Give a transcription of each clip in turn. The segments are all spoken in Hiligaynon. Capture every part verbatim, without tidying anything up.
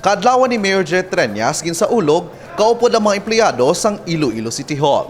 Kaadlawan ni Mayor Jerry Treñas ginsaulog, kaupod ang mga empleyado sang Iloilo City Hall.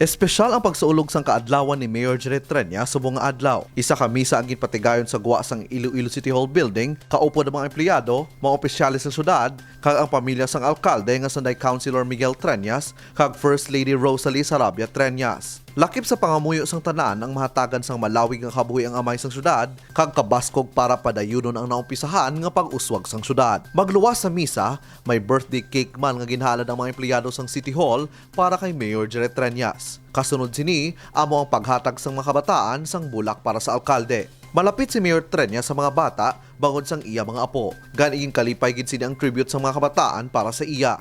Espesyal ang pagsaulog sang kaadlawan ni Mayor Jerry Treñas subong nga adlaw. Isa ka misa ang ginpatigayon sa gwa sang Iloilo City Hall Building, kaupod ang mga empleyado, mga opisyales sa syudad, kag ang pamilya sang alkalde nga sanday Councilor Miguel Treñas kag First Lady Rosalie Sarabia Treñas. Lakip sa pangamuyo sang tanan ang mahatagan sang malawig nga kabuhi ang amay sang syudad, kag kabaskog para padayunon ang naumpisahan nga pag-uswag sang syudad. Magluwas sa misa, may birthday cake man nga ginhalad ang mga empleyado sang City Hall para kay Mayor Jerry Treñas. Kasunod sini, amo ang paghatag sang mga kabataan sang bulak para sa alkalde. Malapit si Mayor Treñas sa mga bata bangod sang iya mga apo. Gani ginkalipay gid sini ang tribute sang mga kabataan para sa iya.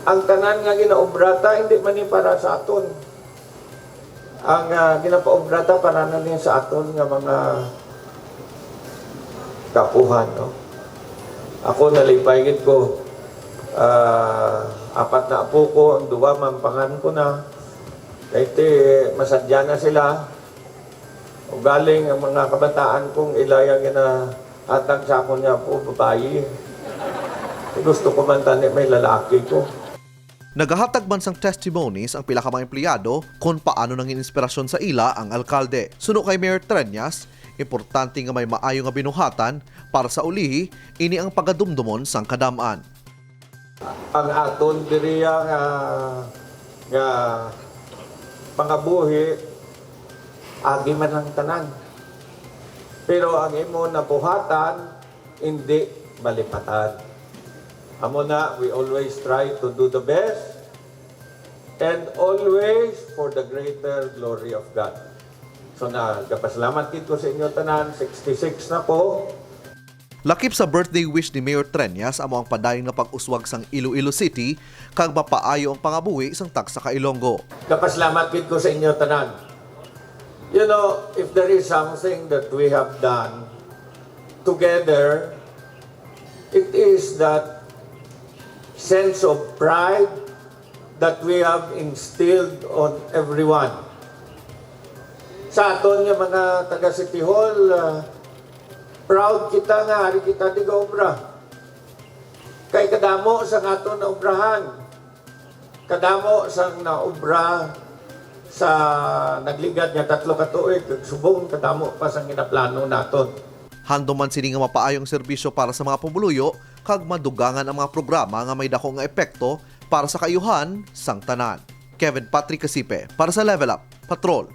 Ang tanan nga ginaobra ta, hindi man ni para sa aton. Ang, ah, ginapaobra ta para na ni sa aton nga mga kapuhan, no? Ako, nalipay gid ko. Ah, apat na apo ko, ang duwa mampangan ko na. Kay ti, masadya na sila. Ugaling ang mga kabataan kong ilay ang ginahatag sa akon nga apo, babayi. Gusto ko man tani may lalaki ko. Nagahatag man sang testimonies ang pila ka mga empleyado kon paano nangin inspirasyon sa ila ang alkalde. Suno kay Mayor Treñas, importante nga may maayo nga binuhatan para sa ulihi, ini ang pagadumdomon sang kadam-an. Ang aton diriya nga, nga pangabuhi, agi man ang tanan. Pero ang imo nabuhatan, hindi malipatan. Amo na, we always try to do the best and always for the greater glory of God. So, nagapasalamat gid ko sa inyo tanan, sixty-six na ko. Lakip sa birthday wish ni Mayor Treñas amo ang padayon nga pag-uswag sang Iloilo City kag mapaayo ang pangabuhi sang tagsa ka Ilonggo. Kapasalamat gid ko sa inyo tanan. You know, if there is something that we have done together, it is that sense of pride that we have instilled on everyone. Sa aton nga mga taga City Hall, ah, proud kita nga ari kita di gaobra. Kay kadamo sa aton naobrahan. Kadamo sang naobra sa nagligad nga tatlo ka tuig, kag subong kadamo pa sang ginaplano naton. Handom man sini nga mapaayo ang serbisyo para sa mga pumuluyo kag madugangan ang mga programa nga may dako nga epekto para sa kaayuhan sang tanan. Kevin Patrick Casipe para sa Level Up Patrol.